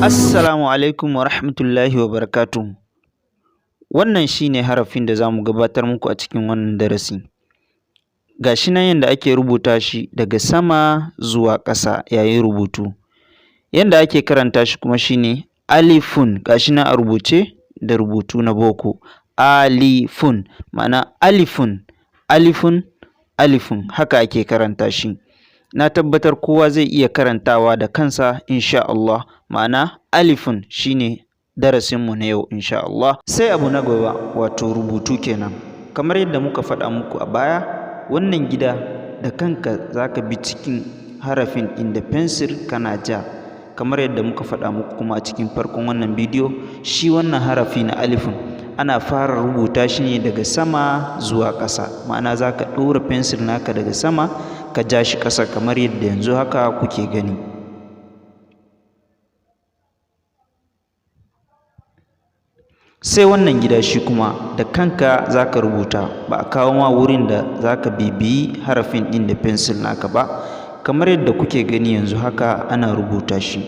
Assalamu alaikum wa rahmatullahi wa barakatuhu. Wannan shi ne harafin da za mu gabatar muku a cikin wannan darasi. Ga shi nan yanda ake rubuta shi daga sama zuwa ƙasa yayin rubutu. Yanda ake karanta shi kuma shi ne alifun, ga shi nan a rubuce da rubutu na boko, alifun, ma'ana alifun, alifun, alifun, haka ake karanta shi. Na tabbatar kowa zai iya karantawa da kansa insha Allah. Ma'ana alifun shi ne darasinmu na yau insha Allah. Sai abu na gaba, wato rubutu kenan. Kamar yadda muka faɗa muku a baya, wannan gida da kanka za ka bi cikin harafin ɗin da fensir kana ja. Kamar yadda muka faɗa muku kuma a cikin farkon wannan bidiyo, shi wannan harafi na alifun ana fara rubuta shi ne daga sama zuwa ƙasa, ma'ana za ka ɗora fensir naka daga sama ka ja shi ƙasa kamar yadda yanzu haka kuke gani. Sai wannan gida shi kuma da kanka za ka rubuta, ba a kawo ma wurin da za ka bibiyi harafin ɗin da fensir naka ba. Kamar yadda kuke gani yanzu haka ana rubuta shi.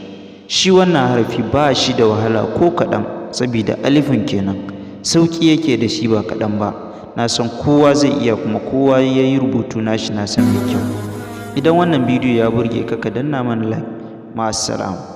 Shi wannan harafi ba shi da wahala ko kaɗan, sabida alifun kenan, sauƙi yake da shi ba kaɗan ba. Na san kowa zai iya, kuma kowa ya yi rubutu nashi na san mai kyau. Idan wannan bidiyo ya burge ka, ka danna mana like. Ma'assalam.